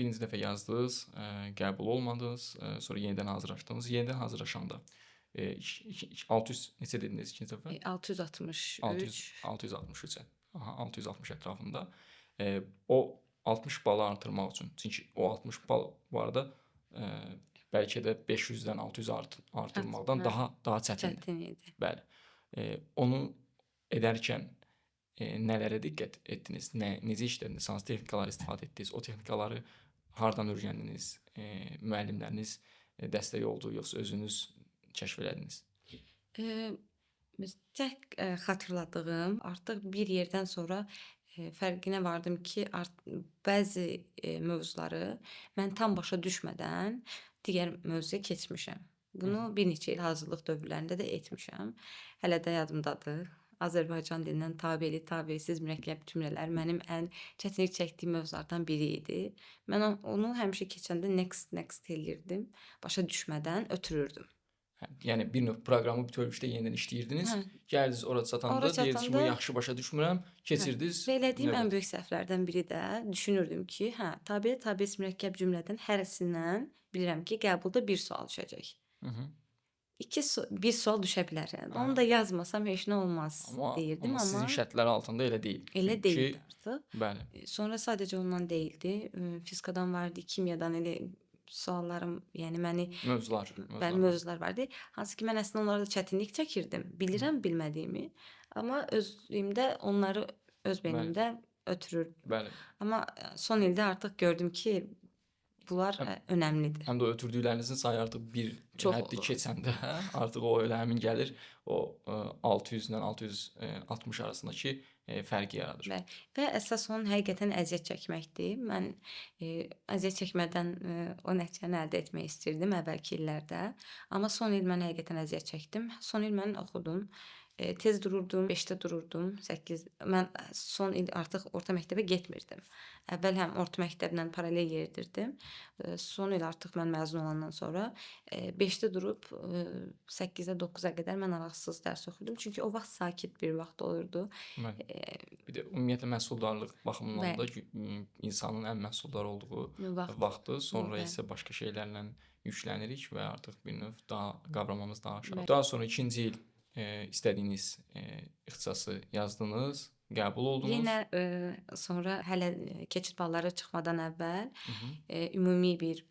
Birinci dəfə yazdınız, qəbul olmadınız, sonra yenidən hazırlaşdınız. Yenidən hazırlaşanda 600 neçə dediniz ikinci dəfə? 663. 663. Aha, 660 ətrafında. O 60 balı artırmaq üçün. Çünki o 60 bal bu arada bəlkə də 500-dən 600 artırmaqdan daha çətindir. Çətin idi. Bəli. Onu edərkən nələrə diqqət etdiniz? Necə işlədiniz? Hansı texnikaları istifadə etdiniz? O texnikaları hardan öyrəndiniz? Müəllimləriniz dəstək oldu, yoxsa özünüz kəşf elədiniz? Tək xatırladığım, artıq bir yerdən sonra fərqinə vardım ki, bəzi mövzuları mən tam başa düşmədən digər mövzuya keçmişəm. Bunu bir neçə il hazırlıq dövrlərində də etmişəm. Hələ də yadımdadır. Azərbaycan dilindən tabeli, tabesiz mürəkkəb cümlələr mənim ən çətinlik çəkdiyim mövzulardan biri idi. Mən onu həmişə keçəndə next, next eləyirdim. Başa düşmədən ötürürdüm. Hə, yəni bir növ proqramı bütövlükdə yenidən işləyirdiniz. Hə. Gəldiniz ora çatanda, Ora deyirdiniz ki, bunu çatanda yaxşı başa düşmürəm, keçirdiniz. Və elədiyim ən növbət. böyük səhvlərdən biri də düşünürdüm ki, hə, tabeli, tabesiz mürəkkəb cümlədən hərəsindən bilirəm ki, qəbulda bir sual düşəcək. Bir sual düşə bilər. Yəni. Onu da yazmasam heç nə olmaz deyirdim, amma sizin şərtlər altında elə deyil. Elə Çünki deyildi artıq. Bəli. Sonra sadəcə ondan deyildi. Fizikadan var idi, kimyadan elə suallarım, yəni məni Mövzular, bəli, mövzular. mövzular var idi. Hansı ki mən əslində onlarda çətinlik çəkirdim. Bilirəm bilmədiyimi, amma özlüyümdə onları öz beynimdə ötürürdüm. Bəli. Amma son ildə artıq gördüm ki, bunlar önəmlidir. Həm də o ötürdüklərinizin sayı artıq bir Çox həddi olur. keçəndə artıq o elə həmin gəlir o 600-lə 660 arasındakı fərqi yaradır. Bəli. Və əsas onun həqiqətən əziyyət çəkməkdir. Mən əziyyət çəkmədən o nəticəni əldə etmək istirdim əvvəlki illərdə. Amma son il mən həqiqətən əziyyət çəkdim. Son il mən oxudum. Tez dururdum, 5-də dururdum, 8. Mən son il artıq orta məktəbə getmirdim. Əvvəl həm orta məktəblə paralel yeridirdim. Son il artıq mən məzun olandan sonra 5-də durub 8-ə, 9-a qədər mən arasız dərs oxuyurdum. Çünki o vaxt sakit bir vaxt olurdu. Bəli. Bir də ümumiyyətlə məhsuldarlıq baxımından da insanın ən məhsuldar olduğu vaxtdır. Sonra isə başqa şeylərlə yüklənirik və artıq bir növ daha qavramamız daha aşağı. Daha sonra ikinci il istədiyiniz ixtisası yazdınız, qəbul oldunuz. Yenə sonra hələ keçid balları çıxmadan əvvəl ümumi bir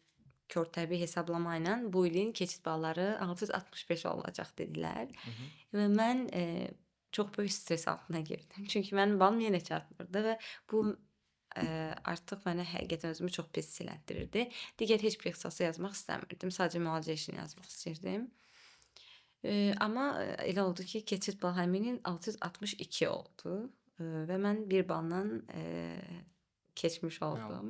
kör təbii hesablama ilə bu ilin keçid balları 665 olacaq dedilər. Və mən çox böyük stres altına girdim. Çünki mənim balım yenə çatmırdı və bu artıq mənə həqiqətən özümü çox pis hiss elətdirirdi. Digər heç bir ixtisası yazmaq istəmirdim. Sadəcə müalicə işini yazmaq istəyirdim. Amma elə oldu ki, keçid bal həmin il 662 oldu və mən bir balla keçmiş oldum.